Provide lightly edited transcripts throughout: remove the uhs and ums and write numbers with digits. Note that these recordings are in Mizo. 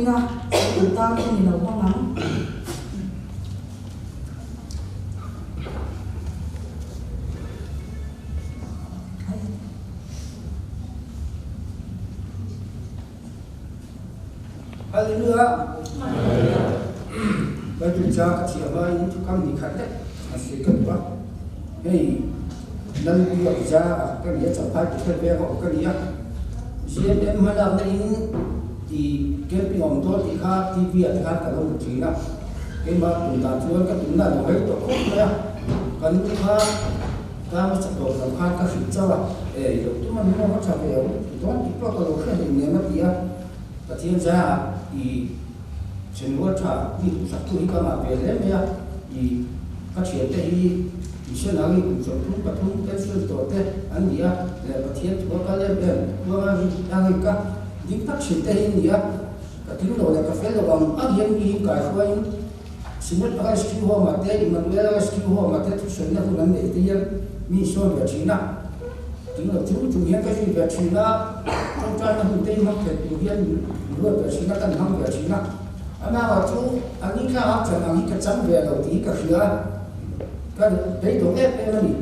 ringa kan tan hun i lo hmang ang. Hallelujah! Bible cha ka thiam a in thukam ni khat lek a sawi ka duh a. Hei Lalbiak za a ka ni a, Champhai Puthel veng a awm ka ni a. GMM hmalakna in ti camping a awm dawn tih kha TV ah te khan ka lo hmu thin a. Keimah tum dan chuan ka tumna a lo rei tawh khawp mai a. Ka nu kha Ka hmasa tawp lam khan ka hrilh chauh a, Ei, lo tum a min awm a tha ve ang, ti dawn tih pawh ka lo hre hlei nem a ti a. Pathian zaiah i thenrual tha mi duhsak tu hi ka ngah ve hle mai a, i ka thiante hi missionary kum 33 pension tawh te an ni a, leh Pathian thu a kal em em kuang a a rik a, ding tak thin te hi an ni a, ka tling lo leh ka fel lo ang ang hian mi hi kaihruaiin Synod Rescue Home-ah te, Emmanuel Rescue Home-ah te thusawiina hun an neih te hian mi insawn ve thin a. Tling lo chung chung hian ka zui ve thin a, tawngtaina hun te hi hmang thei tur hian min ruat ve thin a, kan hmang ve thin a. Amah chu a ni thla a chan ang hi ka chang ve lo tih hi ka hria a, ka beidawng em em a ni.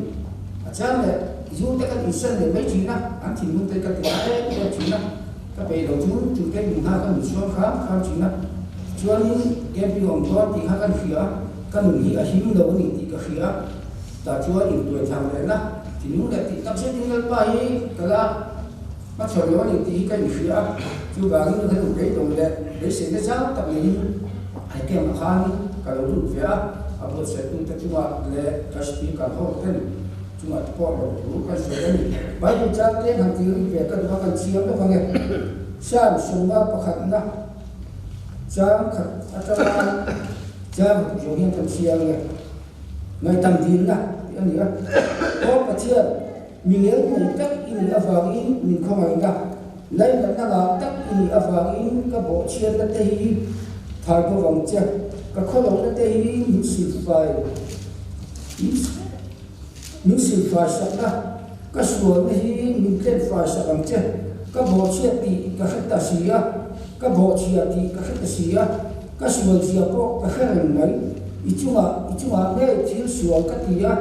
A chang leh zu te kan insen leh mai thin a, an thinlung te ka ti ta em em thin a. Ka peih lo chu chu te min nghak a min suam hram hram thin a, chuanin camping awm dawn tih kha kan hria a, ka nun hi a him lo a ni tih ka hria a, tah chuan intuai thang leh na thinlung leh tih tak zetin Lalpa hi ka la hmachhawn lo a ni tih hi ka inhria a, chuvangin ka duh beidawng leh beiseina zau tak neiin he camp ah khan ka lo lut ve a, a buatsaitute chungah leh ka speaker ho ten. Chungah te pawh lo thu kan sawi a ni. Bible chang tlem han ti rik ve ka duh a, kan chhiar lawk ang e. Psalm sawmnga pakhatna chang khat atanga chang huk zawng hian kan chhiar ang e. Ngaihdam dilna tih a ni a. Aw Pathian, mi ngel nei tak i nih avangin min khawngaihna, lainatna ngah tak i nih avangin ka bawhchhiatna te hi thar bo vang che, ka khawlohna te hi min silfai. Min silfai sak a, ka sualna hi min tlenfai sak ang che. Ka bawhchhiat tih ka hre ta si a, ka bawhchhia tih ka hre ta si a, ka sual zia pawh ka hre reng mai. I chungah, i chungah ngei thil sual ka ti a,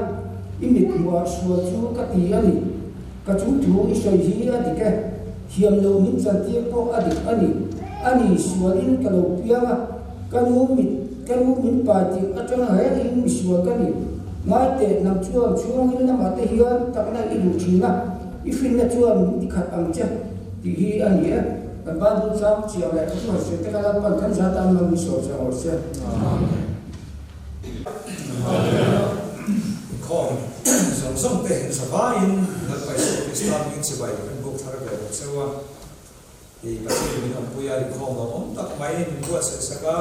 i mit hmuhah sual chu ka ti a ni. Ka chung thu i sawi hi a dik e, thiam loh min chantir pawh a dik a ni. A ni, sualin ka lo piang a, ka nu mit, ka nu min pai tih atanga rengin mi sual ka ni. Ngai teh, nang chuan chhungin lamah te hian takna i duh thin a, i hrinna chuan min ti khat ang che, tih hi a ni e. Kan Bible chang chiang leh ka thuhai sawi te ka Lalpan kan za tan man min sawi chang awr se. Amen. Inkhawm zawng zawng te zavaiin Lalpa Isua Krista hmingin chibai kan buk thar ve lo cheu a. I Pathian min awmpui a, inkhawm lo awm tak mai min buatsaih sak a,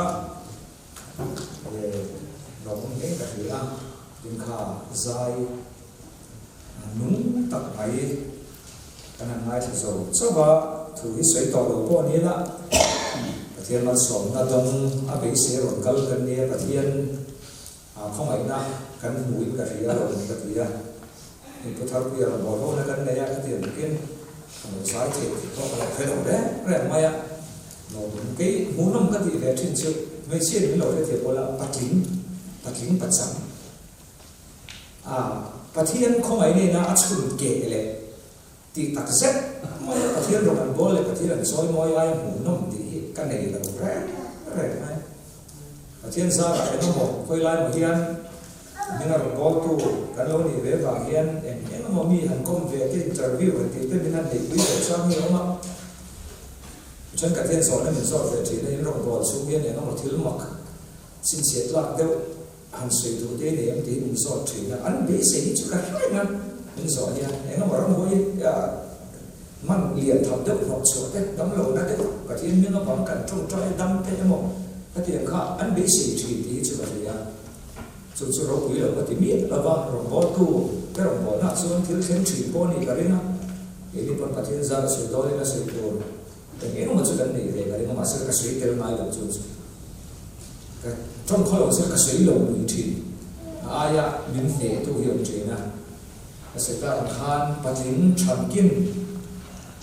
lawmawm hle ka hria a, tinkha zai nung tak mai kan han ngaithla zo chauh a, thu hi sawi tawh lo pawh ni ila, Pathian malsawmna dawng a beisei rawn kal kan nia, Pathian khawngaihna kan hmuin ka hria lo ka ti a, hei Pu Tharpuia rawn bawl hona kan nei a, khatiang takin ka lo zai thei tih pawh ka lo hre lo reng reng mai a, lawmawm kei hmuhnawm ka tih ve thin chu hmeichhia min lo hrethiam pawh la patling, patling pachang. A, Pathian khawngaih nena a chhun keh leh tih tak zet mai a, Pathian rawng an bawl leh Pathian an chawi mawi aia hmuhnawm tih hi ka nei lo reng reng mai. Pathian zarah eng emaw khawi lai maw hian min a rawn bawltu kan lo nih ve vang hian eng eng emaw mi han kawm ve te, interview han tih te min han neihpui ve chang hi a awm a. Thenkhat hian zawhna min zawt ve thin a, in rawn bawl chhung hian eng emaw thil mak chhinchhiah tlak deuh Han sawi duh te nei ang tiin min zawt thin a, an beisei hi chu ka hre reng a, min zawh hian eng emaw ramhuai man lian tham deuh hnawh chhuah te, dam lo na deuh Pathian hming avang kan tawngtai dam te emaw hetiang kha an beisei thin tih hi chu ka hria. Chu chu ropui lo ka ti miah lo va, rawngbawltu te rawngbawlnaah chuan thil thleng thin pawh a nih ka ring a, keini pawn Pathian zar a sawi dawlin a sawi tur eng eng emaw chu kan nei ve ka ring a, mahse ka sawi tel ngai lo chu chu. Ka tawng khaw lo chu ka sawi lo lui thin. A aia min hneh tu hi awm thin a. Ka sawi tak ang khan patling thankin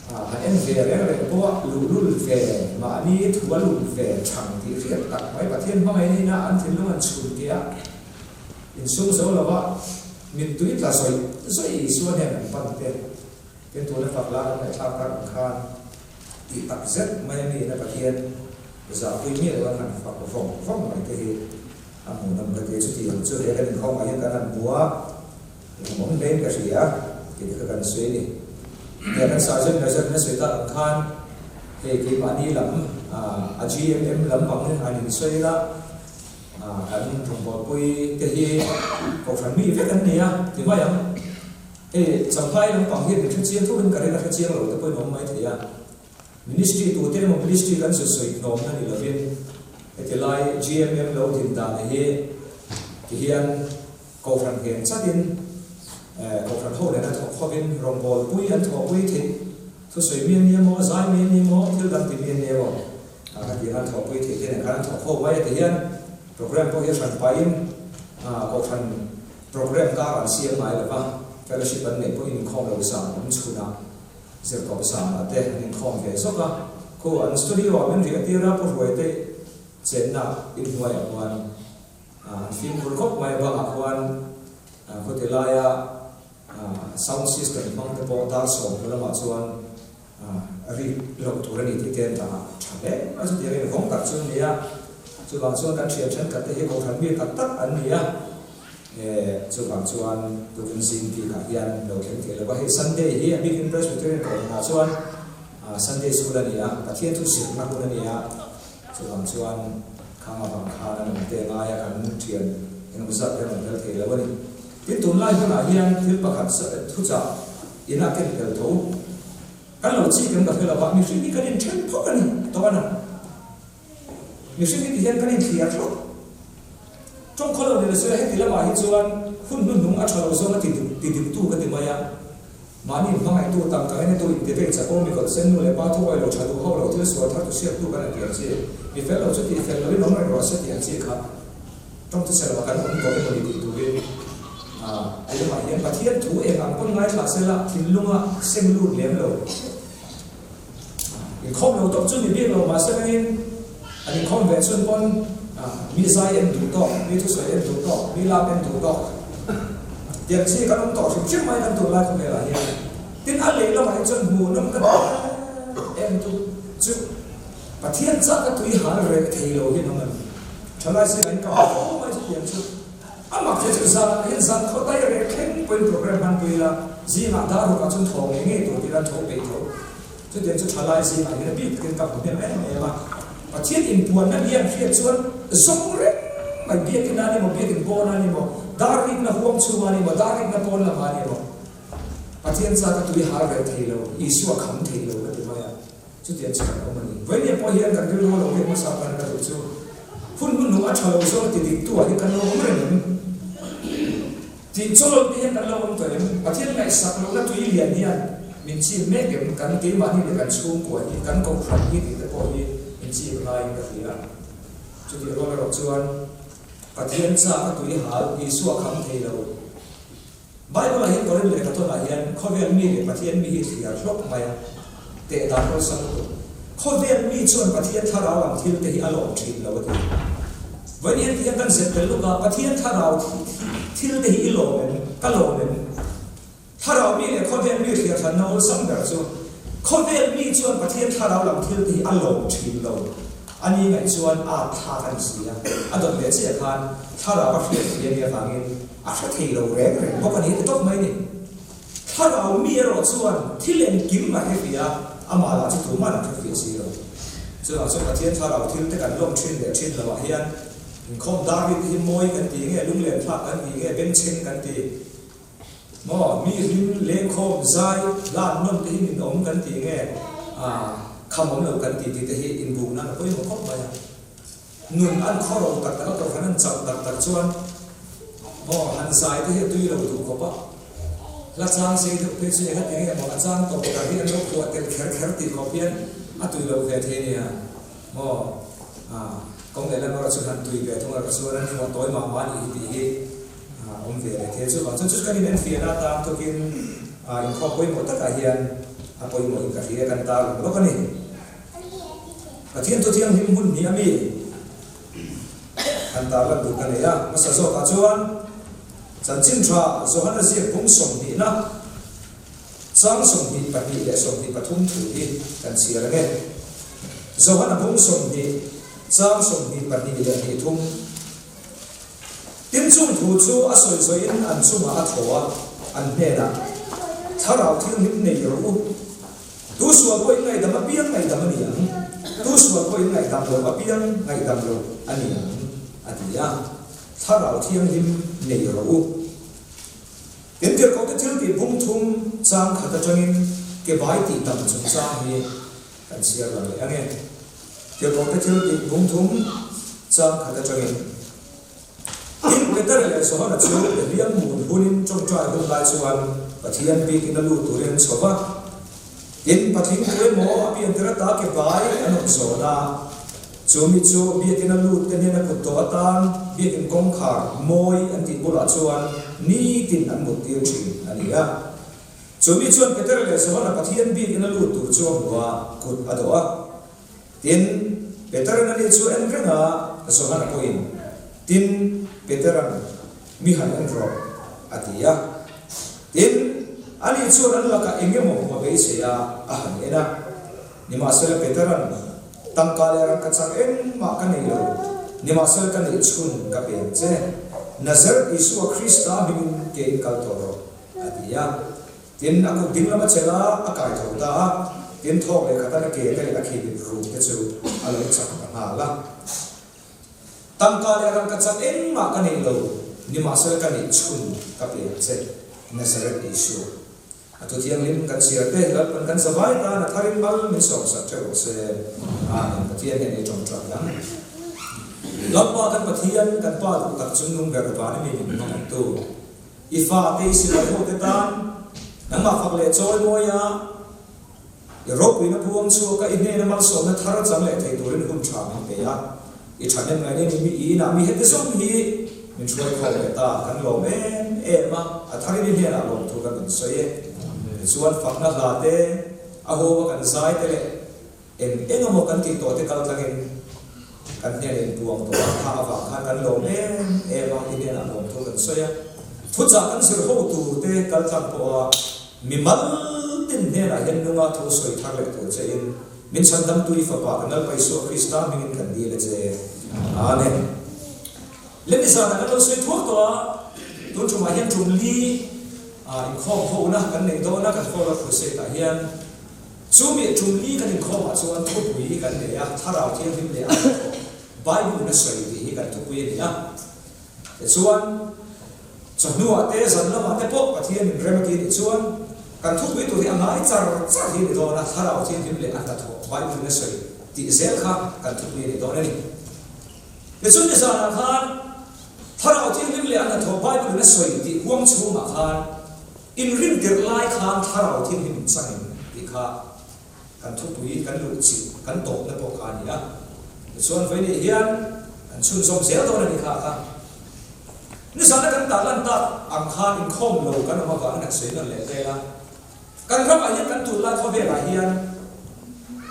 Han en ve reng reng pawh a luhlul ve, mahni thu a lut ve chhang tih hriat tak mai Pathian hmangaihna ina an thinlung an chhun tih a insum zo lo va, mittui tla zawih zawih Isua hnen an pan te tin tuna fak la kan ngaihthlak tak ang khan tih tak zet mai a mi ina Pathian zahpui miah lo an han fak vawng vawng mai te hi a hmuhnawm ka ti a, chuti ang chu he kan inkhawmah hian kan han hmu a. Lawmawm hlein ka hria tih te kha kan sawi a ni. Nia kan sergeant major na sawi tak ang khan hei keimahni lam a GMM lam ang an insawi la, kan rawngbawlpui te hi kohhran mi vek an ni a ti mai ang. Hei Champhai lampang hian min hre chiang thurin ka ring a hre chiang lo te pawhin a awm mai thei a. Ministry tute emaw ministry kan sawi sawi hnawmna ni lovin heti lai GMM lo din dan hi tihian Kohhran nghen chatin Kohhran ho nen a thawk hovin rawngbâwl pui an thawhpui theih. Thusawi mi an ni emaw, zai mi an ni emaw, thil dang ti mi an ni emaw, khatiang an thawhpui theih te nen khan an thawk ho mai a ti hian program pawh hi a hran pahin Kohhran program kar an siam ngai lo va, fellowship an neih pawhin inkhawm lo zan awm chhunah zirtawp zanah te an inkhawm ve zawk a, khu an studio ah min riah tir a, Pu Hruaite chenna inhnuaiah khuan. An fimkhur khawp mai a, bangah khuan khawti laia sound system hmang te pawh dar 10 lamah chuan rik loh tur a ni tih te an dah tha hle mai. Chutiang invawng tak chu an ni a, chuvang chuan kan thian thenkhat te hi kohhran mi tak tak an ni a, chuvang chuan tukin zing bikah hian lo thleng thei lo va. Hei Sunday hi a bikin Presbyterian kohhranah chuan Sunday school a ni a, Pathian thu zirna hun a ni a, Chuvang chuan khang avang khan an awm te ngai a kan thian engemaw zat te an awm tel thei lo a ni. Tin, tunlai hunah hian thil pakhat thuchah ina ken tel tho kan lo chik em ka hre lo va, mihring hi kan inthen phawk a ni tawh a na. Mihring hi tihian kan inthliar hlawk. Tawng khaw lo ni la se heti lamah hi chuan hun hnuhnung a tha lo zawng a ti diktu ka ti mai a. Mahni hmangaihtu tam ka en tu inti vei chak aw mi kawlh sen nu leh pa thu awilo tha duh ho lo thil sual thar tu siak tu kan a tiang chi mi fel lo chu tih fel lo in awm reng rawh se tih ang chi kha tawng chu selo ah kan awm tawh emaw ni tih turin a lamah hian Pathian thu eng ang pawn ngaithla sela thinlunga seng lut lem lo inkhawm lo tawp chu ni bik lo mahse rengin an inkhawm ve chhun pawn mi zai en duh tawk, mi thusawi en duh tawk, mi lak en duh tawk tiang chi kan awm tawh hrim hrim mai kan tunlai khawvelah hian. Tin a leh lamah hi chuan hmuhnawm ka ti em em tu chu Pathian chak a tui hal reh thei lo hian awm a ni. Thalai zingah in ka hmu fo mai chu tiang chu a mak thei chu zan ah hian zan khaw dai reh thleng pawhin program hman pui ila zingah dar rukah chuan thaw ngei ngei tur tiin an tho peih tho. Chutiang chu thalai zingah hian a bik takin ka hmu hnem em em a. Pathian inpuanna lian hriat chuan zawng reng mai, biakin a ni maw, biakin pawn a ni maw, dar rikna huam chhung a ni maw, dar rikna pawn lamah a ni maw, Pathian chak a tui hal reh thei lo, Isua kham thei lo ka ti mai a. Chutiang chu kan awm a ni. Vawinia pawh hian kan rilru lo riak hmasa kan ka duh chu hun hnuhnung a tha lo zawng ti diktu ah hian kan lo awm reng em? Tih chawlawlh te hian kan lo awm tawh em? Pathian ngaihsak lohna tui lian hian min chim mek em? Kan keimahni leh kan chhungkua hi, kan kohhran hi tih te pawh hi min chim ngaiin ka hria. Chutih rual erawh chuan Pathian chak a tui hal, Isua kham thei lo. Bible-ah hian Korin lehkha tawnah hian khawvel mi leh Pathian mi hi thliar hlawk mai a, teh dan awlsam lutuk. Khawvel mi chuan Pathian thlarau ang thil te hi a lawm thin lo a ti. Vawiin hian tihian kan zet tel luk a, Pathian thlarau thil te hi i lawm em? Ka lawm em? Thlarau mi leh khawvel mi thliar hranna awlsam ber chu khawvel mi chuan Pathian thlarau lam thil te hi a lawm thin lo. A ni ngaih chuan a thlak a ni si a, a dawt leh chiah khan thlarau a hriat thei a nih avangin a hre thei lo reng reng bawk a ni ti tawp mai ni. Thlarau mi erawh chuan thil engkim a hre fiah a, amah lah chu tumah an hre fiah si lo. Chuvang chuan Pathian thlarau thil te kan lawm thin leh thin loah hian inkhawm dar ri te hi mawi kan ti nge, lunglen thlak kan ti nge, bengchheng kan ti maw, mi hlim lengkhawm zai lan nawn te hi min awm kan ti nge, kham awm lo kan ti tih te hi inbuk nan a pawimawh khawp mai a. Nun an khaw ro tak tak a, kohhran an chauh tak tak chuan maw han zai te hi a tui lo duh khawp a, hla chang sei deuh phei chu eng a ti nge maw a chang tawp tak hi an lo phuah tel kher kher tih khawp hian a tui lo ve thei nia maw a kawng leh lam erawh chu han tui ve thung erawh chuan an phuah tawi mah mah a nih hi tih hi a awm ve leh thei a, chuvang chuan chu kan inenfiahna atan tukin inkhawm pawimawh takah hian. A pawimawhin ka hria kan tarlang lawk a ni. Pathian thu thianghlim hun hnih a mi han tarlan duh ka nei a. Hmasa zawkah chuan Chanchin Tha Johana ziak bung sawmhnihna chang 22 leh 23 thu hi kan chhiar ang e. Johana bung 20 chang 22 leh hnih thum. Tin chung thu chu a sawi zawiin an chungah a thaw a, an hnenah, Thlarau Thianghlim nei rawh u. Tu sual pawhin ngaihdam apiang ngaihdam a ni ang, tu sual pawhin ngaihdam lo apiang ngaihdam lo a ni ang, a ti a. Thlarau Thianghlim nei rawh u. Tin tirhkohte thil tih bung thum chang khat atangin ke bai tih dam chungchang hi kan chhiar lang leh ang e. Tirhkohte thil tih bung thum chang khat atangin. Tin, Peter leh Johana chu Eliam mun hunin tawngtai hun lai chuan Pathian bikin a lut turin an chho va. Tin, Patling tu emaw a piantir ata ke bai an awm zawn a, chu mi chu biakin a lut te hnena kut tawh atan biakin kawngkhar mawi an tih bulah chuan nitin an mut tir thin a ni a. Chu mi chuan Peter leh Johana Pathian biakin a lut tur chu a hmu a, kut a dawh a. Tin, Petera'n ani chu en reng a, Johana pawhin, Tin, Petera'n mi han en rawh, a ti a. Tin, ani chuan an lakah eng emaw hmu a beisei a, a han en a. Nimahsela Petera'n, Tangka leh rangkachak engmah ka nei lo, nimahsela ka neih chhun ka pe ang che. Nazareth Isua Krista hmingin ke in kal tawh rawh, a ti a. Tin, a kut ding lam a chelh a, a kai tho ta a. Tin, thawk leh khatan a ke te leh a khipit rum te chu a lo chak ta nghal a. Tangka leh rangkachak engmah ka nei lo, nimahsela ka neih chhun ka pe ang che, Nazareth Isua. A thu thianghlim kan chhiar te, Lalpan kan zavai tan a tharin mal min sawmsak theuh rawh se. Amen. Pathian hian ei tawngtai ang. Lalpa kan Pathian, kan Pa duh tak chungnung ber van i mi min hmangaihtu. I fate i sipai hote tan nangmah fak leh chawi mawi a, i ropuina puang chhuak a, i hnena malsawmna thar chang leh thei turin hun tha min pe a. I thahnem ngaih nen i mi i inah mi heti zawng hi min hruai khawm leh ta, kan lawm em em a, a tharin i hnenah lawmthu kan rawn sawi e. Tichuan fakna hla te, a hawma kan zai te leh Eng eng emaw kan tih tawh te kal tlangin kan hnenah inpuang tawh a, kha avang khan kan lawm em em a, i hnenah lawm thu kan sawi a. Thuchah kan zir ho tur te kal tlang pawh a, mi mal tin hnenah hian nunga thu sawi thar leh tur che in min chhandamtu i Fapa kan Lalpa Isua Krista hmingin kan dil a che. Amen. Le ni zanah kan lo sawi thuak tawh a, tun tumah hian tum li inkhawm hona kan neih dawn a, kan Fall of Crusade ah hian. Chu mi tum li kan inkhawmah chuan thupui kan nei a, Thlarau Thianghlim leh a hnathawh, Bible-in a sawi tih hi kan thupui a ni a. Tichuan, chawhnuah te, zan lamah te pawh Pathianin rem a ti a nih chuan kan thupui tur hi a ngai char char hi a ni dawn a, Thlarau Thianghlim leh a hnathawh, Bible-in a sawi tih zel kha kan thupui a ni dawn a ni. Tichuan, nizanah khan Thlarau Thianghlim leh a hnathawh, Bible-in a sawi tih huang chhungah khan, Inrin tirh lai khan thlarau thianghlim in changin tih kha kan thupui kan luh chilh kan tawpna pawh kha a ni a. Tichuan vawinih hian kan chhunzawm zel dawn a ni kha kha. Nizana kan tah lan tak ang khan inkhawm lo kan awm avangin han sawi nawn leh vel a. Kan ramah hian kan tunlai khawvelah hian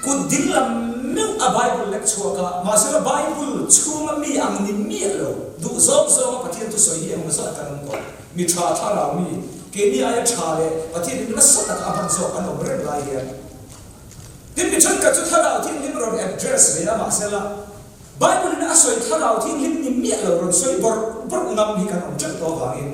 kut ding lam meuh a Bible lek chhuak a, mahsela Bible chhunga mi ang ni miah lo duh zawng zawnga Pathian thusawi hi engmaw zat kan awm tawh. Mi tha thlarau mi, keini aia tha leh Pathian in nasa taka a hman zawk an awm reng lai hian tin mi thenkhat chu thlarau thianghlim rawn address ve a, mahsela Bible in a sawi thlarau thianghlim ni miah lo rawn sawi bawrh bawrh ngam hi kan awm teuh tawh avangin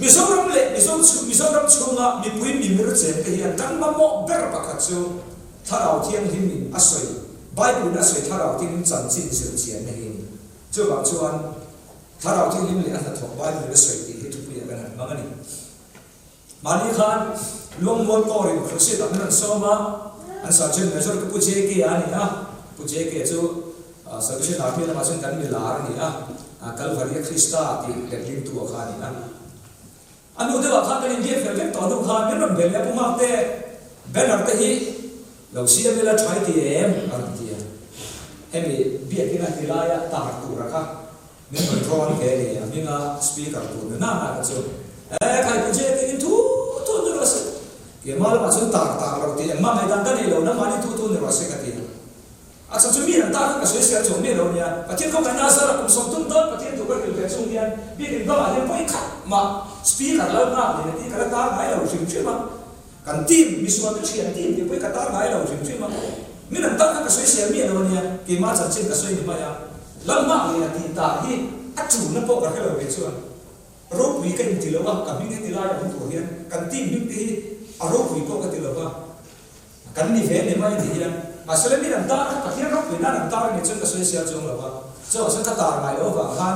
Mizoram leh Mizo Mizoram chhunga mipui mimir cheng te hian kan mamawh ber pakhat chu thlarau thianghlim in a sawi Bible in a sawi thlarau thianghlim chanchin zirchianna hi a ni. Chuvang chuan Thlarau Thianghlim leh a hnathawk Bible a sawi tih hi thupuiah kan han hmang a ni. Mahni khan Luangmual Kawrin Crusade ah min rawn sawm a, an Sergeant Major ka Pu JK a ni a, Pu JK chu Salvation Army lamah chuan kan mi lar a ni a, Kalvaria Krista tih letling tu a kha a ni a. A hnu deuhah khan kan inbiak fel vek tawh hnu khan min rawn bel leh a, Pu Ngakte, banner te hi lo siam ila tha i ti em? a rawn ti a. Hemi biakina ti laia tar tura kha min rawn rawn ve a ni, a hminga speaker tur ni nana kha chu, E khai Pu Jake, in thu thu ni rawh se. Keimah lamah chuan tar tar lo tih engmah ngaihdan ka nei lo, nangmahni tu tu ni rawh se ka ti a. A chhan chu mi an tar kha ka sawi sial chuang miah lo nia. Pathian khaw ngaihna a zar a, kum 30 dawn Pathian duh ka hrilh ve chung hian biakin bangah hian pawi khat mah speaker lo nghak nen a ti ka la tar ngai lo hrim hrim a. Kan team, misual te thian team tih pawi ka tar ngai lo hrim hrim a. Mi an tar kha ka sawi sial miah lo ania, keimah chanchin ka sawi ni mai a. Lalhmah leh a tih tar hi a tulna pawh ka hre lo ve chuan. Ropui ka inti lo a, ka hming heti lai a awm tur hian kan team hming te hi a ropui pawh ka ti lo va, kan ni ve ni mai ti hian. Mahse le min an tar kha Pathian ropui nan an tar a nih chuan ka sawi sial chuang lo va, chuvang chuan ka tar ngai loh avang khan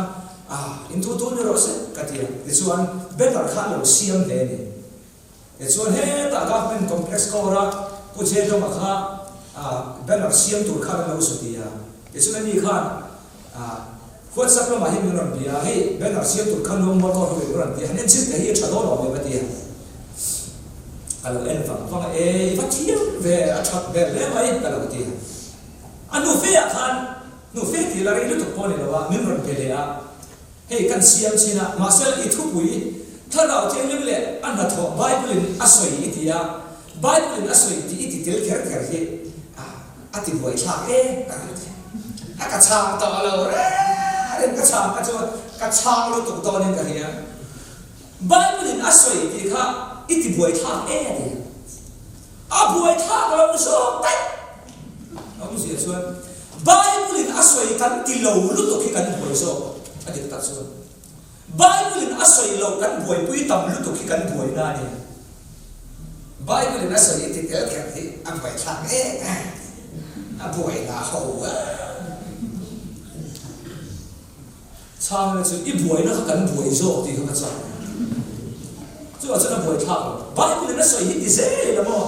ah in thu thu ni rawh se ka ti a, tichuan banner kha an lo siam ve a ni. Tichuan hetah government complex kawra Pu Jedoma kha banner siam tur khan an lo zu ti a, tichuan ani khan WhatsApp lamah hian min rawn bia a, hei banner siam tur khan lo motor ho in rawn ti a, han en chhin teh hi a tha dawn awm em a ti a, ka lo en vang vang a, e i va thiam ve, a that ber hle mai ka lo ti a, a nufe ah khan nufe tih la rei lutuk pawh a ni lo a, min rawn be leh a. Hei kan siam chin a, mahse i thupui Thlarau Thianghlim leh a hnathawh Bible in a sawi i ti a, Bible in a sawi tih i ti tel kher kher hi a ti buaithlak em ka ring che. A ka chhang tawh lo reng reng ka chhang kha chuan ka chhang lutuk dawnin ka hria. Bible in a sawi tih kha i ti buaithlak em a ti. A buaithlak lo zawk daih. Awmzia chuan Bible in a sawi kan ti lo lutuk hi kan buai zawk a dik tak chuan. Bible in a sawi loh kan buaipui tam lutuk hi kan buaina a ni. Bible in a sawi i ti tel kher hi a buaithlak em em. A buaina ho a. Chhangna chu i buaina kha kan buai zawk tih kha ka chak. Chuvah chuan a buai thlak lo. Bible in a sawi hi ti zel ila maw?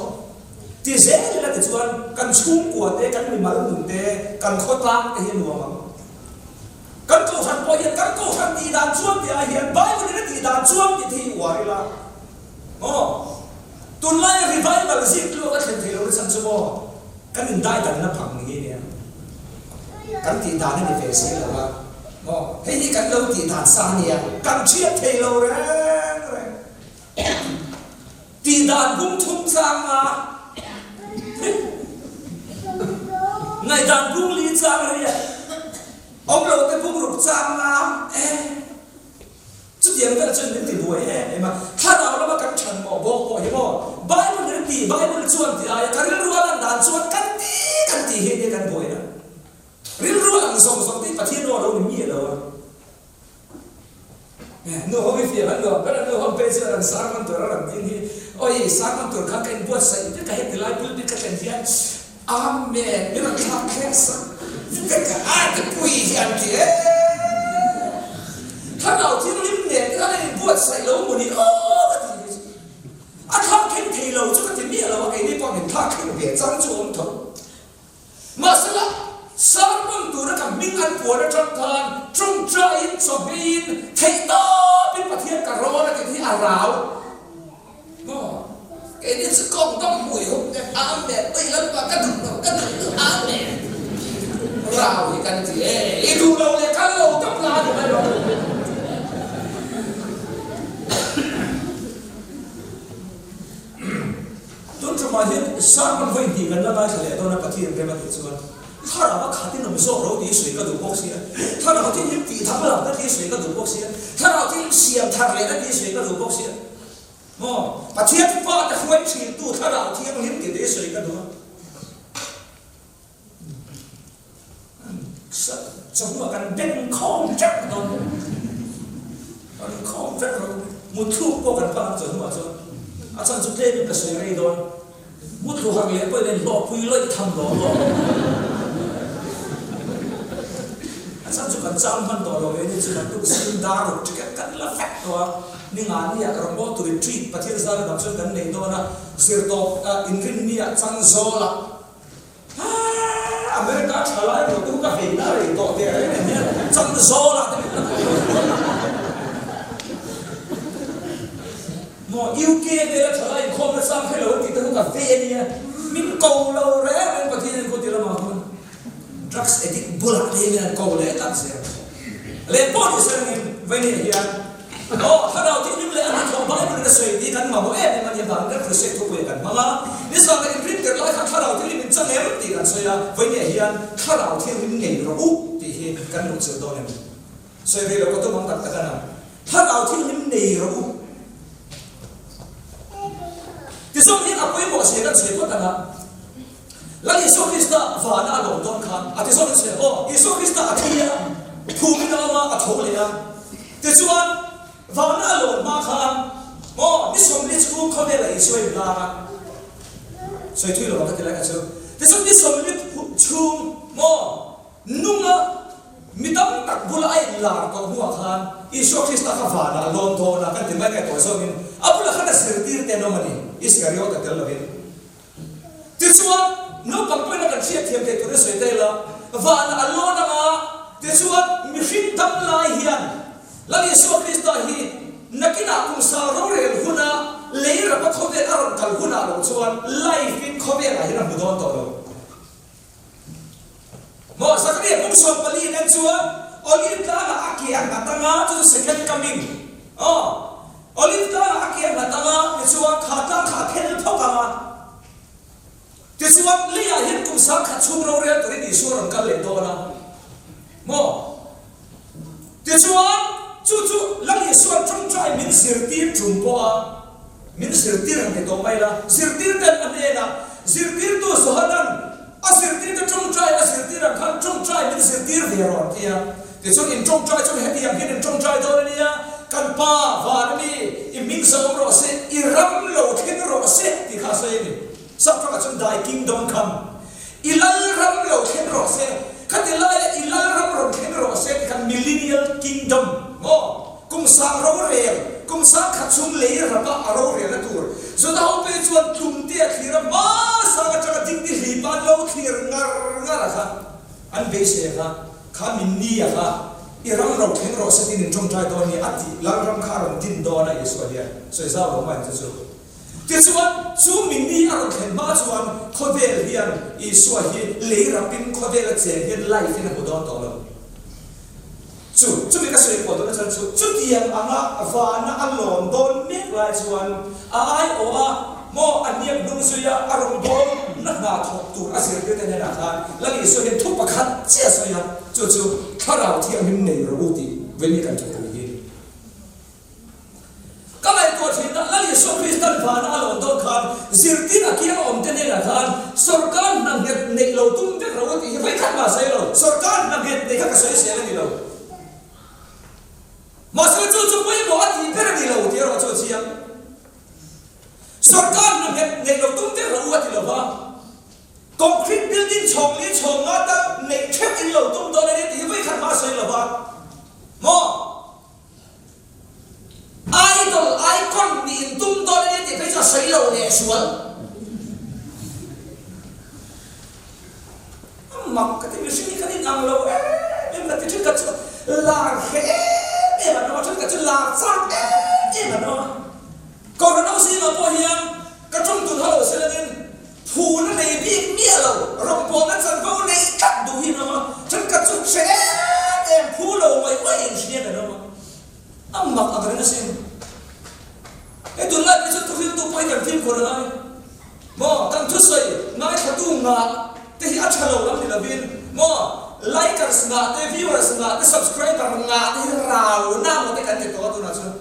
Ti zel ila tichuan kan chhungkua te, kan mimal nun te, kan khawtlang te hi a nuam ang. Kan kohhran pawh hian kan kohhran tih dan chuan tih ah hian Bible in a tih dan chuan tih te hi uar ila maw? Tunlaia revival zikluak a thlen theih lohna chhan chu maw? Kan indaidanna phang ni hi nia. Kan tih dan a ni ve si lo a. Maw? Hei hi kan lo tih dan sa a nia. Kan hriat thei lo reng reng. Tih dan bung thum chang a, ngaihdan bung li chang riat, awm lo te bung ruk chang a, e. Chutiang vel chuan min ti buai em em a, thlarau lama kan than mawh bawk pawh hi maw? Bible in a ti, Bible chuan ti aia ka rilru a lan dan chuan kan ti kan tih hi nia kan buaina. Rilru a lang zawng zawng tih Pathian aw a lo ni miah lo a. Nu ho hi fiah an nuam ber a, nu ho phei chuan an sermon tur a rawn ding hi, Awi, sermon tur kha ka inbuatsaih vek a, heti lai pulpit ka thlen hian Amen, min rawn thlak thleng sak vek a, a ti pui hi an ti e. Thlarau Thianghlim nen te khan an inbuatsaih lo maw ni aw ka ti hi chu. A thlak thleng thei lo chu ka ti miah lo a, keini pawh min thlak thleng ve chang chu awm tho. Mahsela, sermon tura ka hming an puan atang khan tawngtaiin chawhmeiin theihtawpin Pathian ka rawn a ti hi a rau. Maw? Keini chu kawng dawng hmui hup nen Amen, ui Lalpa ka duh lo, ka duh lo, Amen. Rau hi kan ti e, i duh lo leh kal lo tawp la a ni mai lo. Tun tumah hian sermon vawi hnih kan la ngaithla leh dawn a, Pathian rem a tih chuan thlarau a khat in awm zawk lo tih sawi ka duh bawk sia, thlarau thil hlim tih thang lam na tih sawi ka duh bawk sia, thlarau thil hlim siam thar leh na tih sawi ka duh bawk sia. Maw? Pathian Fate hruai thintu Thlarau Thianghlim tih te hi sawi ka duh a. Chawhnu ah kan beng khawm vek dawn. Kan khawm vek dawn. Mutthluk pawh kan pan ang chawhnu ah chuan. A chhan chu tlem in ka sawi rei dawn. Mutthluk hak leh pawhin a inhlawhpui lawih tham dawn lo. A chhan chu kan chang hman tawh lo ve ni chu kan tuk zing dar ruk ticket kan la vek tawh a. Ni nga ni ah rawngbâwl tur retreat Pathian zâra dang chuan kan nei dawn a, zirtawp inrinni ah chang zâwl ah America tha lai rawh te hu ka vei na rei tawh teh reng em hian chang zâwl ah te min la thawh dawn. Maw UK vela tha lai inkhawm na chang hre lo an tih te hu ka vei a nia, min ko lo reng reng Pathian in khaw ti lamah khan drugs addict bulah te hian min han ko leh tak zel. Leh pawh ni se rengin Vainia hian. Aw, Thlarau Thianghlim leh a hnathawh Bible in a sawi tih kan mamawh em em a nih avangin kan crusade thupui kan hmang a. Nizan kan inrin tirh lai khan Thlarau Thianghlim in chang em tih kan sawi a, vawinia hian Thlarau Thianghlim ngei rawh u tih hi kan luhchilh dawn em? Sawi ve lo ka tum ang tak tak a na. Thlarau Thianghlim nei rawh u. Tizawng hian a pawimawh zia kan sawi phawt ang a. Lal Isua Krista vana a lawm dawn khan a ti zawk in sawi aw, Isua Krista a thi a, phumin a awm a, a tho leh a. Tichuan, vana a lawm hma khan maw ni 40 chhung khawvela Isua in lar a, sawi thui lo ang ka ti lai kha chu. Tichuan ni 40 chhung maw nunga mi tam tak bula a in lar tawh hnuah khan Isua Krista kha vanah a lawm dawn a kan ti mai ngaihtuah zawngin a bulah khan a zirtir te an awm a ni, Iskariota tel lovin. Tichuan, naupang pawhin a kan hriatthiam theih tur i sawi ta ila, vanah a lawn anga, tichuan mihring dam lai hian Lal Isua Krista hi nakinah kum sang rorel huna lei rapa khawvel a rawn kal hunah lo chuan live in khawvelah hian a hmu dawn tawh lo. Maw Zakaria kum 14 in en chuan Olive tlangah a ke a nghat anga, chu chu second coming. Aw, Olive tlangah a ke a nghat anga, tichuan kha tlang kha a phel phawk anga. Tichuan leiah hian kum 10,000 chhung rorel turin Isua rawn kal leh dawn a. Maw? Tichuan chu chu Lal Isua'n tawngtai min zirtir tum pawh a, min zirtir han ti tawh mai la, zirtir ten a hnenah zirtirtu Johanan a zirtirte tawngtai a zirtir ang khan tawngtai min zirtir ve rawh an ti a. Tichuan in tawngtai chuan hetiang hian in tawngtai dawn a nia, Kan Pa van a mi, i hming zawm rawh se, i ram lo thleng rawh se tih kha a sawi a ni. Sap tawngah chuan Thy kingdom come. I lalram lo thleng rawh se. Khati laia i lalram rawn thleng rawh se ti khan Millennial Kingdom maw? Kum sang rorel, kum 10,000 chhung lei rapa a rorelna tur. Juda ho pei chuan tlumte a thlir a, hma sang atanga dingdi hlipa an lo thlir ngar ngar a kha, an beisei a kha, kha min ni a kha, i ram lo thleng rawh se tiin in tawngtai dawn ni a tih lalram kha a rawn din dawn a Isua hian sawi zau lo mai ang chu chu. Tichuan, chu mi ni a rawn thlen hma chuan khawvel hian Isua hi lei rapin khawvela cheng hian life in a hmu dawn tawh lo. Chu, chumi ka sawi pawh tawhna chuan chu chutiang anga vana a lawn dawn mek lai chuan a aiawh a, maw a hniak hnung zui a, a rawn dawn na hna thawk tur a zirtir te hnenah khan Lal Isua hian thu pakhat chiah a sawi a, chu chu Thlarau Thianghlim nei rawh u tih vei kan thupui hi. Ka ngaihtuah thin a, Lal Isua Kristan vana a lawn dawn khan zirtir a kiang awm te hnenah khan sawrkar hna nghet neih lo tum vek ro a tih hi vawikhat mah sawi lo, sawrkar hna nghet neih kha ka sawi zel a ni lo. Mahse chu chu pawimawh a tih ber a ni lo tih erawh chu a chiang. Sawrkar hna nghet neih lo tum vek ro a ti lo va, concrete building chhawng li chhawng nga tal neih theuh in lo tum dawn a ni tih hi vawikhat mah sawi lo va maw? Idol, icon nih in tum dawn a nia tih phei chu a sawi lo leh sual. A mak ka ti, mihring hi kan inang lo em em ka ti, thenkhat chu lar hreh em em an awm a, thenkhat chu lar chak em em an awm a. Kohhran ho zingah pawh hian ka tawng tun hauh lo se langin Phun a nei bik miah lo, rawngbawlna chanvo neih tlat duh hi an awm a, thenkhat chu hre em em phu lo mai mai in hria kan awm a, a mak ang reng asin. Hei tunlai phei chuan thuhriltu pawh hi kan fimkhur a ngai maw, kan thusawi ngaithlatu ngah te hi a tha lo lam ni lovin maw, likers ngah te, viewers ngah te, subscriber ngah te hi rauna maw te kan ti tawh a tunah chuan.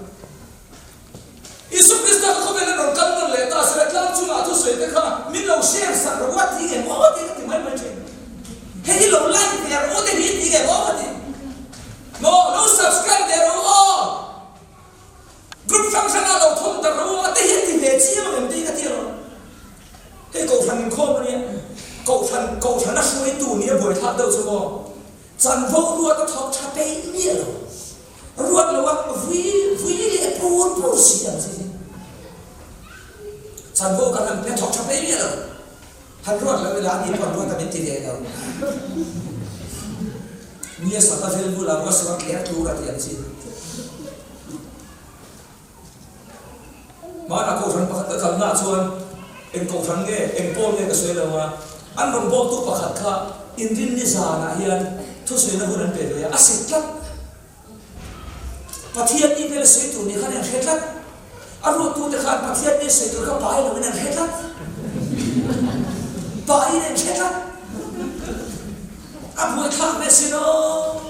Isua Krista kha khawvel an rawn kal nawn leh ta sela tlang chungah thusawi te kha min lo share sak rawh u a ti nge maw tih ka ti mai mai thin. Hei hi lo like ve rawh u te hi ti nge maw ka ti. Maw lo subscribe ve rawh u aw. Group hrang hrangah lo thawm darh rawh u a te hi a ti ve chiang ang em te hi ka ti rawh. Hei kohhran inkhawm a nia. Kohhran kohhran a hruaitu nia buaithlak deuh chu maw. Chanvo ruat a thawk tha peih miah lo. Ruat lo a vui vui leh pur pur si ang chi hi. Chanvo kan han pe thawk tha peih miah lo. Han ruat lo ila ani pawn ruat a min ti ve lo. Nia sata vel bula ruat suan tler tur a ti ang chi. Hmanah kohhran pakhat ka kalnaah chuan eng kohhran nge, eng pawl nge ka sawi lo a, an rawn bawltu pakhat kha inrinni zanah hian thusawina hun an pe ve a, a sit tlat. Pathian ni vel sawi tur ni khan an hre tlat. A ruattute khan Pathian ni sawi tur kha pai loin an hre tlat. Paiin an hre tlat. A buaithlak ve sin aw.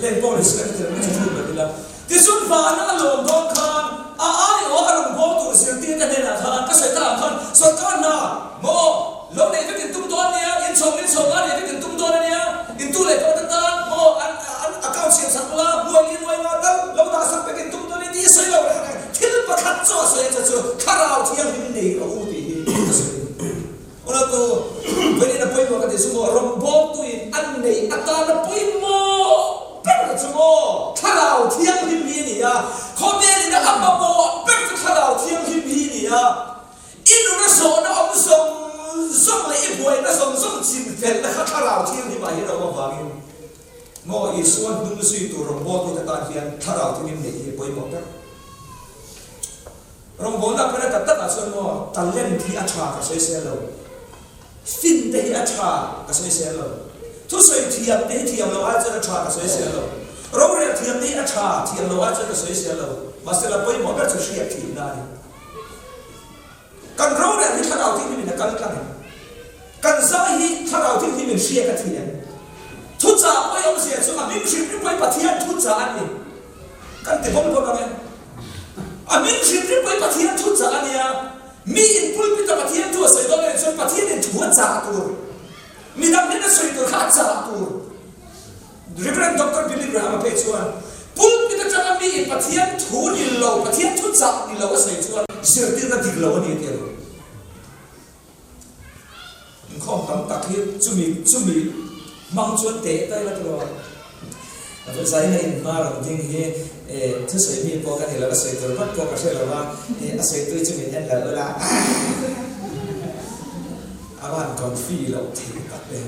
Leng pawh ni se ka hre chu thul mai ila. Tichuan vana a lawm dawn khan a aiawh a rawn bawl tur zirtirte hnenah khan ka sawi ta ang khan sorkar hna maw lo neih vek in tum dawn nia, in chhawm in chhawm a neih vek in tum dawn ania, in tu leh tawhte tan maw an an account siam sak ula, nuai li nuai nga tal lo dah sak vek in tum dawn ania tih i sawi lo reng reng. Thil pakhat chu a sawi a chu chu thlarau thianghlim nei rawh u tih hi ka sawi. Unautu, vawiin a pawimawh ka tih chu maw, rawngbawltuin an neih atana pawimawh ber chu maw, Thlarau Thianghlim hi a ni a, khawvelin a mamawh ber chu Thlarau Thianghlim hi a ni a, i nuna zawhna awm zawng zawng leh i buaina zawng zawng chinfelna kha Thlarau Thianghlimah hian a awm avangin maw Isua hnung zui tur rawngbawltute tan hian Thlarau Thianghlim neih hi a pawimawh ber. Rawngbawlna phena tak takah chuan maw talent hi a tha ka sawi sel lo, fin te hi a tha ka sawi sel lo, thusawi thiam te hi thiam lo ai chuan a tha ka sawi sel lo, rorel thiam te hi a tha thiam lo ai chuan ka sawi sel lo, mahse la pawimawh ber chu hriat thiamna a ni. Kan rorel hi thlarau thilhlimin a kal tlang em? Kan zai hi thlarau thilhlimin hriat a thi em? Thuchah pawimawhzia chu a hming hrim hrim pawhin Pathian thuchah a ni. Kan ti bawk bawk ang e. A hming hrim hrim pawhin Pathian thu chah a nia. Mi in pulpit a Pathian thu a sawi dawn anih chuan Pathian in thu a chah tur. Mi dang hian a sawi tur kha a chah tur. Rev. Doctor Billy Graham a phei chuan pulpit atanga mi in Pathian thu ni lo, Pathian thu chah ni lo a sawi chuan zirtirna dik lo a ni a ti a lo. Inkhawm tam tak hi chumi chumi hmang chuan teh ta ila tiraw? Zaina in hma rawn ding hi thusawi mi pawh ka ni lo, a sawi tur vak pawh ka hre lo va, a sawi tui chu min en lo ula a van confi loh thei tak e.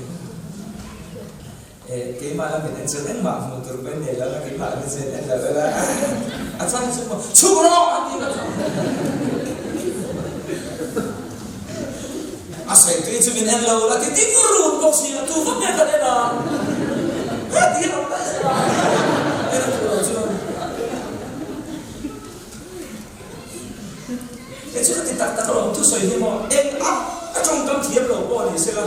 Keimah lam in en chuan engmah hmuh tur pawh in nei lo a, keimah lam in chuan en lo ula a chang chu maw chhuk rawh a ti ka chuan a sawi tui chu min en lo ula ti ding run bawk si a tu vak nge kan en a he ti hian awm daih sela en a duh lo chuan Kei chu ka ti tak tak alawm, thusawi hi maw eng a a tawngkam thiam lo pawh ni sela,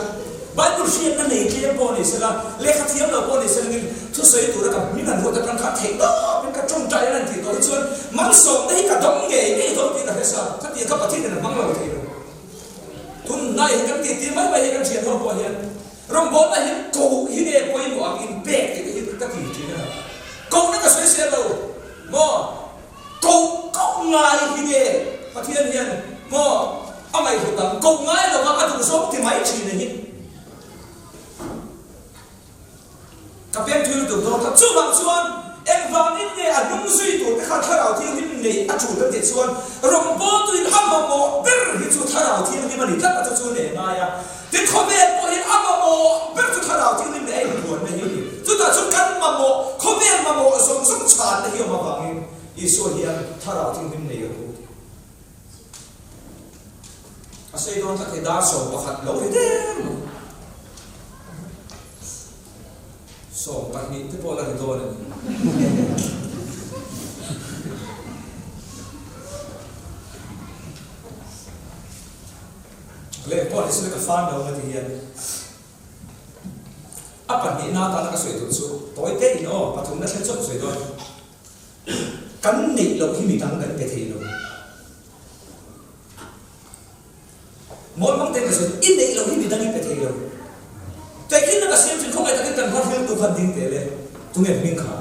Bible hriatna nei tlem pawh ni sela, lehkha thiam lo pawh ni sela ngin thusawi tura ka hming an ruat atang kha theih tawpin ka tawngtai an tih tawh hi chuan malsawmna hi ka dawng ngei ngei dawn tih ka hre sa, khatiang kha Pathian in a hmang lo thei lo. Tunlai hi kan tih tir mai mai hi kan thian ho pawh hian rawngbawlna hi koh hi nge pawimawh ang inpek tih te hi ka ti thin a, kohna ka sawi sel lo maw? Koh koh ngai hi nge Pathian hian maw a ngaihhlut ang? Koh ngai lova a duh zawng ti mai thin a hi. Ka peng thui lutuk dawn kha. Chuvang chuan engvangin nge a hnung zui tur te kha Thlarau Thianghlim neih a tul kan tih chuan rawngbawltuin a mamawh ber hi chu Thlarau Thianghlim a ni tlat a chu chu neh ngai a. Tin khawvel pawhin a mamawh ber chu Thlarau Thianghlim leh a inbuanna hi a ni. Chutah chuan kan mamawh, khawvel mamawh zawng zawng chhanna hi awm avangin Isua hian Thlarau Thianghlim nei a pu ti. A sawi dawn tlat hi dar 11 lo ri der mai. 12 te pawh la ri dawn a ni. Leh pawh ni sila ka fan lo nga ti hian a pahnihna atana ka sawi tur chu tawi te in aw pathumna thleng chuan ka sawi dawn. Kan neih loh hi midang kan pe thei lo. Mawl hmang te ka sawi i neih loh hi midang i pe thei lo. Tehkhinna ka siam thin khawngaih takin kan hma thiltu khan ding teh le tunge hming kha?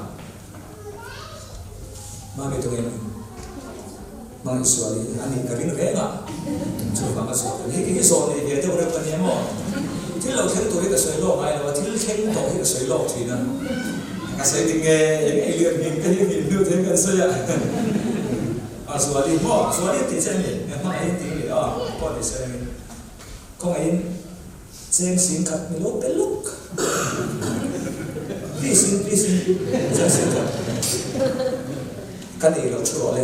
Mami tunge hming? Hmangaih sual hi a nih ka ring reng a, chuvang a chhuak hei hi zawh nei ve deuh reuh ka nia maw? Thil lo thleng tur hi ka sawi lawk ngai lo a, thil thleng tawh hi ka sawi lawk thin a, ka sawi dik nge eng ei lian hming te hi hming hnu te hian kan sawi a, a Zuali maw? Zuali an tih che a ni, nge hmangaihin tih a ni a, pawh ni se rengin khawngaihin cheng sing khat mi lo pe luk, please in please in cheng sing khat ka nei lo thu rawh le.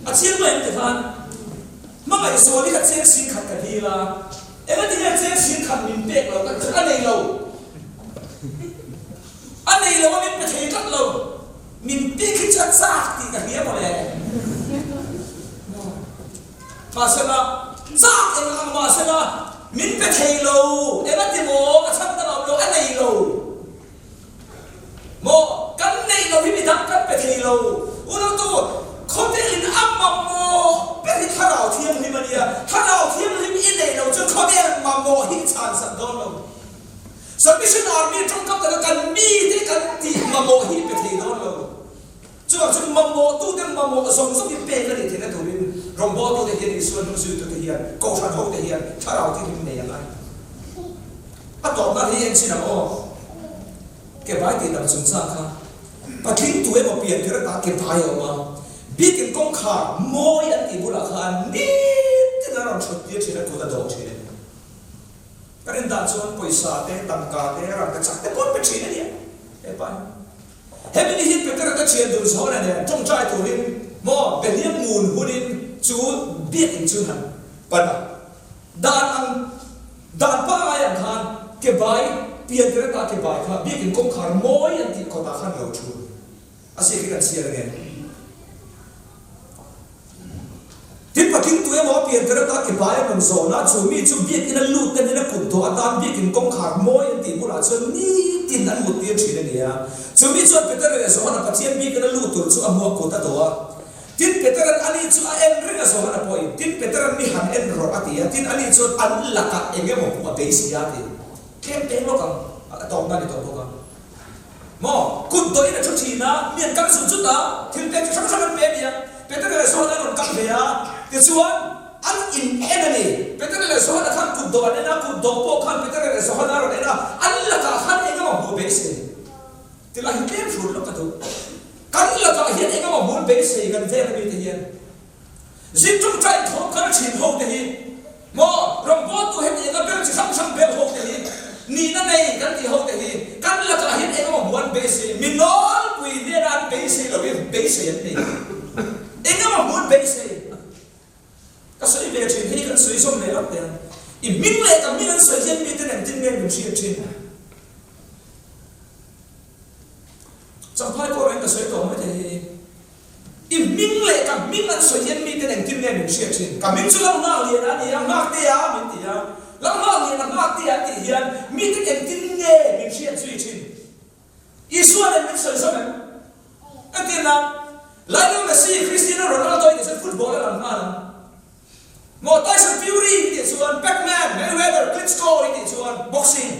A chiang mai ang ti khan hmangaih zawn hi ka cheng sing khat ka dil a, engati nge cheng sing khat min pek lo ka ti a nei lo, a nei lo a min pe thei tlat lo. Min pek hi chu a chak tih ka hria mawle. Mahsela, chak eng ang mahsela min pe thei lo, eng a ti maw, a chhan dang a awm lo, a nei lo. Maw, kan neih lo hi midang kan pe thei lo. Unautu, khawvelin a mamawh ber hi Thlarau Thianghlim a nia. Thlarau Thianghlim i neih loh chuan khawvel mamawh hi i chhansak dawn lo. Submission Army tawngkam taka kan mite kan tih mamawh hi i pe thei dawn lo. Chuvang chuan mamawhtute mamawh zawng zawng hi pek a nih theihna turin rawngbawltute hian Isua hnungzuitute hian Kohhran hote hian Thlarau Thianghlim nei a ngai. A tawpna hi en chin ang aw. Ke bai tih dang chungchang kha patling tu emaw pian tir atah ke bai a awm a, biakin kawngkhar mawi an tih bulah khan nitin an rawn thut tir thin a, kut a dawh thin a ni. Ka rin dan chuan pawisa te, tangka te, rangka chak te pawh an pe thin a nia hepa hi. Hemi ni hi Petera te thian dun zawhna nen tawngtai turin maw behliam ngun hunin chu biakinn chu han pan a. Dan ang dan pangai ang khan ke bai pian tir ata ke bai kha biakinn kawngkhar mawi an tih kawtah khan lo thu a si khi kan chhiar nge. Tin, patling tu emaw a pian tir ata ke bai a rawn zawn a, chu mi chu biakinn a lut te hnena kut dawh atan biakinn kawngkhar mawi an tih bulah chuan nitin an mut tir thin a ni a. Chu mi chuan Peter leh Johana Pathian biakinn a lut tur chu a hmuh a kut a dawh a. Tin, Peteran ani chu a en reng a Johana pawhin, Tin, Peteran mi han en rawh a ti a. Tin, ani chuan an lakah eng emaw hmuh a beisei a ti. Tlem peng lawk ang, a tawpna a ni tawh bawk ang. Maw? Kut dawhin a thu thin a, mi an kal zut zut a, thil pek chi hrang hrang an pe a nia. Petera leh Johana an rawn kal ve a, tichuan an in en a ni. Petera leh Johana khan kut dawh an en a, kut dawh pawh khan Petera leh Johana a rawn en a, an lakah khan eng emaw hmuh beisei ti lah hi tlem hrut lawk ka duh. Kan lakah hian eng emaw hmuh beisei kan vel a mi te hian. Zin ṭawngṭai thawm kal ṭhin ho te hi maw rawngbawltu heti enga ber chi hrang hrang bel ho te hi nihna nei kan tih ho te hi kan lakah hian eng emaw hmu an beisei mi nawlpui hnena an beisei loin beisei an nei eng emaw hmu an beisei ka sawi ve ṭhin hei kan sawi zawm leh lawk teh ang i hming leh ka hming an sawi hian miten engtin nge min hriat ṭhin. Champhai pawh reng ka sawi tawh mai thei hi. I hming leh ka hming an sawi hian miten engtin nge min hriat thin? Ka hming chu Lalnghakliana a ni a, Nghaktea min ti a. Lalnghakliana Nghaktea an tih hian miten engtin nge min hriat zui thin? Isua nen min sawi zawm em? Entir nan, Lionel Messi, Cristiano Ronaldo i tih chuan football a lang nghal ang. Maw Tyson Fury i tih chuan Pac-Man, Mayweather, Klitschko i tih chuan boxing.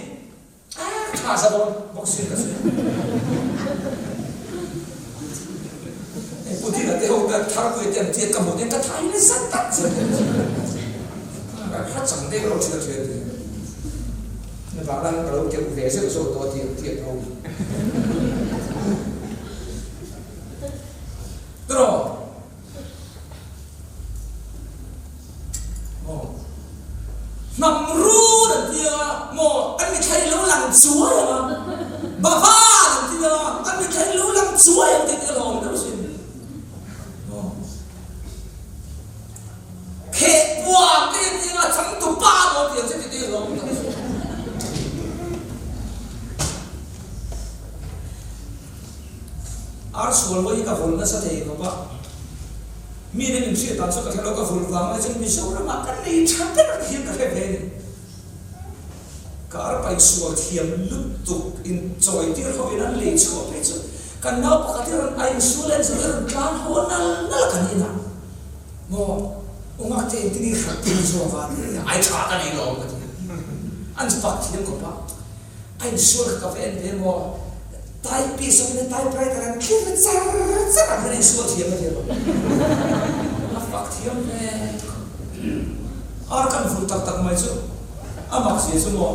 Tha za dawn boxing ka sawi. Hei Pu Dina te ho te Tharpui te an tiat ka hmuh te ka thai nasa tak zet te. Ka chang deuh lo thial thial te. Na vang lai ka lo keuh ve zeuh zeuh tawh a tiang tiat ho. Tiraw? Maw? Hnam run an ti a, maw? An mitthla hi lo lang chuai ang a, Bavan an ti a, an mitthla hi lo lang chuai ang tih te ka lawm deuh asin. Maw? Kheh puam te an ti a, changtu pa maw ti ang che tih te ka lawm deuh asin. Ar sual hawi hi ka vul nasa thei khawp a, mi nen inhriat dan chu ka hre lo, ka vul vang lai chuan Mizoramah ka nei tha ber hian ka hre ve a ni. Ka ar paih sual thiam lutuk in chawi tir ho in an lei chhuah phei chu kan nau pakhat hi rawn a insual en zo hi rawn tlan haw nal nal kan inah maw unga te engtin i hrat tir zawk a ti a, ai tha ka nei lo ka ti a, an fak thiam khawp a. A insual kha ka va en ve maw? Typist awm in typewriter an thlir char char ang hian a insual thiam a nia maw? A fak thiam ve Ar kan vul tak tak mai chu a mak zia chu maw?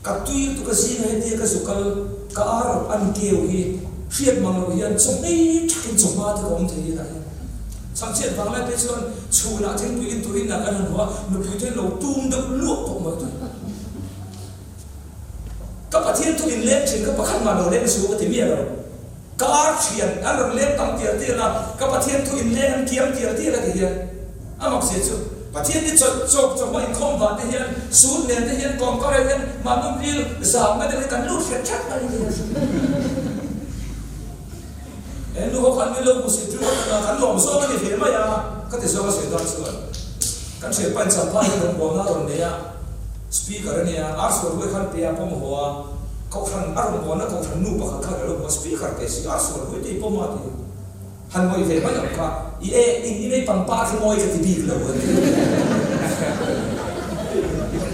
Ka tui lutuk a zinga hetia ka zu kal ka ar an keu hi hriat mang loh hian chaw hmei thakin chaw hma te ka awm thei hi tah hian chhangchhiat vang lai phei chuan chhunah thingpui in turin ah kan han hmu a nupui te lo tum deuh luah pawh mai tawh. Ka Pathian thu in leng thin, ka pakhat mah lo leng su ka ti miah lo. Ka ar thian an rawn leng tam tial tial a, ka Pathian thu in leng an kiam tial tial a ti hian a mak zia chu Pathian te chawlh chawp chawhma inkhawm vah te hian sut nen te hian kawm kar ah hian mahni ril zam na deuh hi kan lut hret hret mai a ni. He nu ho khan min lo hmusit ringawt a, kan lawm zawng a ni ve mai a, ka ti zawng a sawi dan chuan kan hriat pain Champhai hian rawn buaina a rawn nei a, Speaker a nia, ar sual huai khan pe a pawm haw a, Kohhran a rawn buaina Kohhran nu pakhat khan a lo hmu a, Speaker pe si, ar sual huai te i pawm a ti. Han ngawih ve mai ang kha, i e, in i nei pangpar hi mawi ka ti bik lo a ti.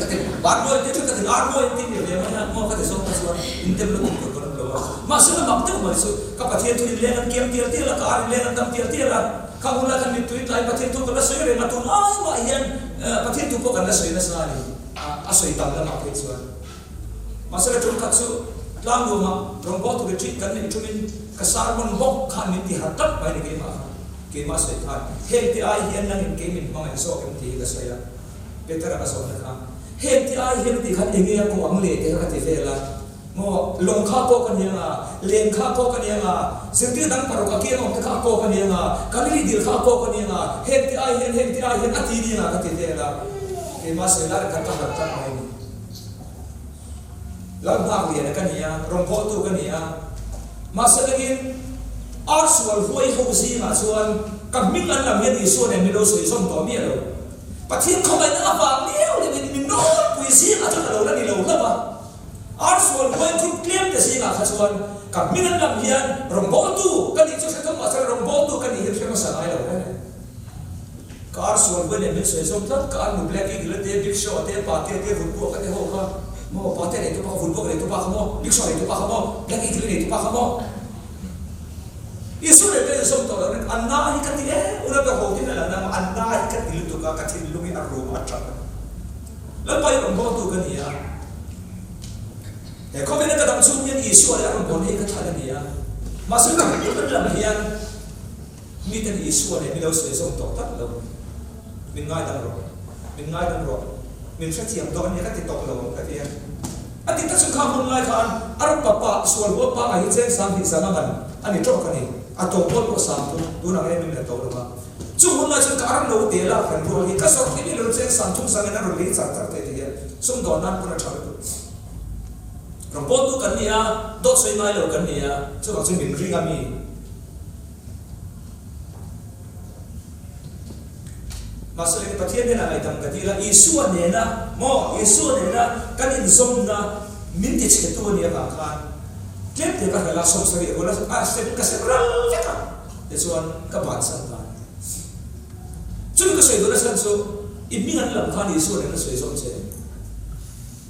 Ka ti, Bar mawi te chu ka ti, ar mawi an ti ve ve mai a, maw ka ti zawk kha chuan in tem lutuk tur ka rawn lo a. Mahse la mak deuh mai chu, ka Pathian thu in leng an kiam tial tial a, ka ar in leng an dam tial tial a, kha hun lai khan mittui tlai Pathian thu kan la sawi reng a, tun ai mah hian Pathian thu pawh kan la sawi nasa a ni, a sawi tam lamah phei chuan. Mahse la ṭumkhat chu tlangnuamah rawngbâwl tur retreat kan neih ṭumin ka sermon bawk khan min ti harh tlat mai ni keimah khan. Keimah sawi khan hengte ai hian nangin kei min hmangaih zawk em tih hi ka sawi a. Petera ka zawhna kha hengte ai hian tih khan enge a kawh ang le tih kha ka ti vel a. Maw lawng kha a kawk a ni anga, leng kha a kawk a ni anga, zirtir dang paruk a kiang awm te kha a kawk a ni anga, Galili dil kha a kawk a ni anga, hengte ai hian hengte ai hian a ti ni anga ka ti vel a. Keimah sawi lai khan ka harh tlat mai ni. Lalhngak liana ka ni a, rawngbawltu ka ni a. Mahse lengin ar sual huai ho zingah chuan ka hming an lam hian Isua nen min lo sawi zawm tawh miah lo. Pathian khawngaihna avang liau lengin min nawlpui zingah chuan a lo la ni lo hlauh a. Ar sual huai group tlem te zingah kha chuan ka hming an lam hian rawngbawltu ka nih chu hre thawk mahse rawngbawltu ka nih hi hre hmasa ngai lo reng. Ka ar sual huai nen min sawi zawm tlat, ka ar nu Black Eagle te, Big Show te, Pate te, Vunbuaka te ho kha maw, Pate neitu pa kha, Vunbuaka neitu pa kha maw, Big Show neitu pa kha maw, Black Eagle neitu pa kha maw. Isua nen kan inzawm tawh lo nen a na hi ka ti em, una ka ho tin a la na maw, a na hi ka ti lutuk a, ka thinlung hi a rum a tap a ni. Lalpa hi rawn bawltu ka ni a, he khawvela ka dam chhung hian Isua leh a rawn bawl hi ka thlan a ni a, mahse ka hmuh lam hian, Miten Isua nen min lo sawi zawm tawh tak lo. Min ngaidam rawh. Min ngaidam rawh. Min hrethiam tawh ania ka ti tawh lo ang ka ti a. A ti ta chu kha hun lai khan a rawh papa sual hual pangai hi cheng sang hnih zan a man a ni tawk a ni. A to pawl pawh sang thung tun ang em em la to lo a. Chung hun lai chuan ka ar no te lak reng rual hi ka zawrh hi mi lo cheng sang thung sang in a rawn lei char char thei ti hian sumdawn nan pawn a tha lutuk. Rawng pawltu kan ni a, dawt sawi ngai lo kan ni a, chuvang chuan min ring a mi. Mahse leh Pathian hnenah ngaihdam ka dil a, Isua nena maw, Isua nena kan inzawmna min ti chhetu a nih avang khan tlem te ka hralh a, 70 rual a sem ka sem ral vek a, tichuan ka bansan ta a ni. Chumi ka sawi duhna chhan chu i hming an lam khan Isua nena sawi zawm che a ni.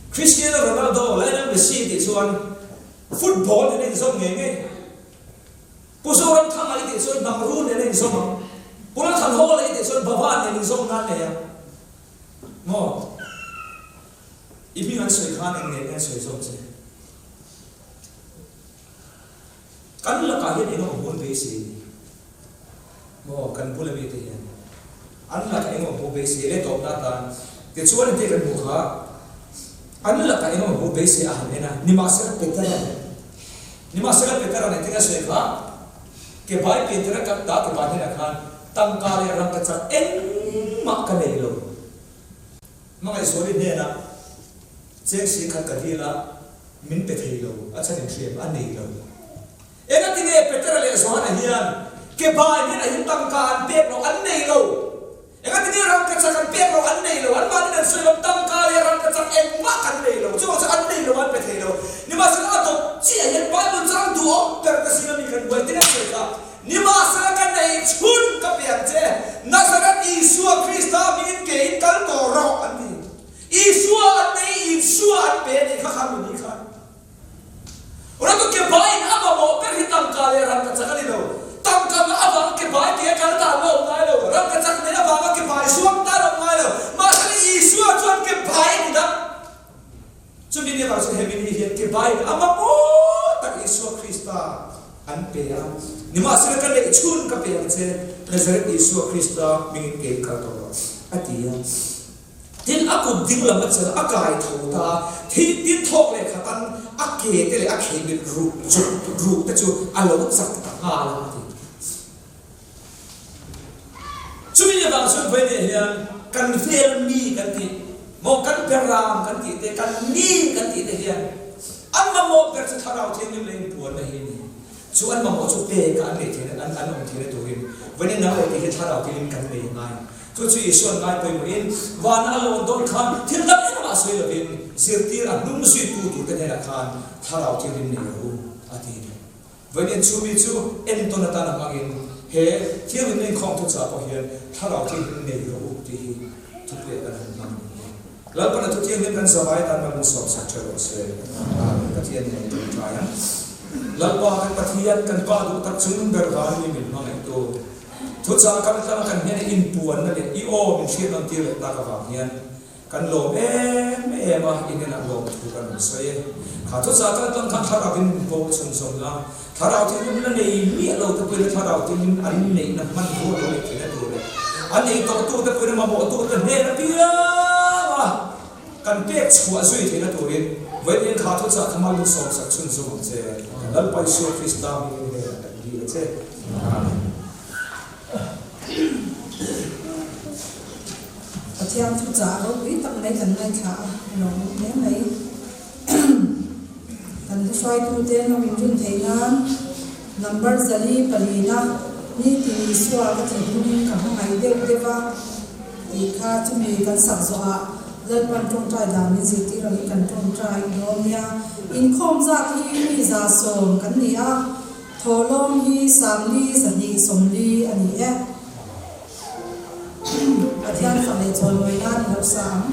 Cristiano Ronaldo, Lionel Messi tih chuan football nena inzawm ngei ngei. Pu Zoramthanga i tih chuan Hnamru nen a inzawm ang. Pu Lalthanhawla i tih chuan Baba nen inzawm nan nei ang. Maw? I hming an sawi khan eng nen nge an sawi zawk che? Kan lakah hian eng emaw hmun beisei ni? Maw? Kan bula mite hian an lakah eng emaw hmuh beisei leh tawpna atan tichuan engtin kan hmuh kha an lakah eng emaw hmuh beisei a han en a, nimahsela Petera Nimahsela Petera nen tinge sawi kha, Ke bai Petera ka ta ke bai hnenah khan tangka leh rangka chak engmah ka nei lo. Hmangaihzuali hnenah cheng si khat ka dil a, min pe thei lo, a chhan inhriam a nei lo. Engatinge Petera leh Johana hian ke bai hnenah hian tangka an pek lo, an nei lo. Engatinge rangkachak an pek lo, an nei lo, anmahnin an sawi lo, tangka leh rangkachak engmah kan nei lo, chuvang chuan an nei lo, an pe thei lo. Nimahsela a dawt chiah hian Bible chang duhawm ber ka zing ami kan buai tin an sawi kha, Nimahsela ka nei chhun ka pe ang che, Nazareth Isua Krista hmingin ke in kal tawh rawh an ti. Isua an nei, Isua an pe a nih kha kha mi ni kha. Ratu ke baiin a mamawh ber hi tangka leh rangkachak a ni lo. Tangka ngah avanga ke bai ke a kal ta an la awm ngai lo. Rangkachak neih avanga ke bai suam ta an awm ngai lo. Mahse Isua chuan ke bai a ti dam. Chumi ni avang chuan he mini hian ke baiin a mamawh tak Isua Krista an pe a. Nimahsela ka neih chhun ka pe ang che, Nazareth Isua Krista hmingin ke in kal tawh rawh, a ti a. Tin, a kut ding lam a chelh a kai tho ta a, thil tin thawk leh khatan a ke te leh a khehmit ruk zuk ruk te chu a lo chak ta nghal a, a ti. Chumi avang chuan vawiinah hian kan vel mi kan tih maw, kan beram kan tih te, kan mi kan tih te hian an mamawh ber chu Thlarau Thianghlim leh inpuanna hi a ni. Chu an mamawh chu pek a an neih theihna an an awm theihna turin vawiin nang leh kei hi thlarau tilin kan nei ngai. Chu chu Isua'n ngai pawimawhin vana a lawn dawn khan thil dang engmah sawi lovin zirtir a hnung zuitu turte hnenah khan thlarau tilin nei rawh u a ti. Vawiin chu mi chu entawn atan a hmangin he thianghlimna inkhawm thuchah pawh hian thlarau thianghlim nei rawh u tih hi thupek an han hmang a ni. Lalpan a thu thianghlim kan zavai atan hmang in sawmsak ṭha rawh se. Amen. Pathian nen i ṭawngṭai ang. Lalpa kan Pathian, kan Pa duh tak chung ber van mi min hmangaihtu. Thuchah kal tlang kan hnena inpuanna leh i aw min hriat nawn tir leh tak avang hian Kan lawm em em a, i hnenah lawm thu kan rawn sawi e. Kha thuchah kal tlang khan thlarau in min pawl chhun zawm la, thlarau thianghlim la nei miah lo te pawhin thlarau thianghlim an neihna hmanrua lo neih theihna tur leh a nei tawh tu te pawhin a mamawh tu te hnen apiang a kan pek chhuah zui theihna turin vawiin kha thuchah kha mal min sawmsak chhun zawm ang che. Kan Lalpa Isua Krista hmingin hnenah kan dil a che. Amen. Pathian chu chah ropui tak mai kan ngaithla a, lawm hle mai. Kan hruaitute an lo inrin theih nan number 404 nitin Isua ka thinlungin ka hmangaih deuh deuh a tih kha chumi kan sak zawhah Lalpan tawngtai dan min zirtir angin kan tawngtai dawn nia. Inkhawm zat hi mi 110 kan ni a, thawhlawm hi 40 240 a ni e. Pathian fak leh chawimawi nan i lo sa ang.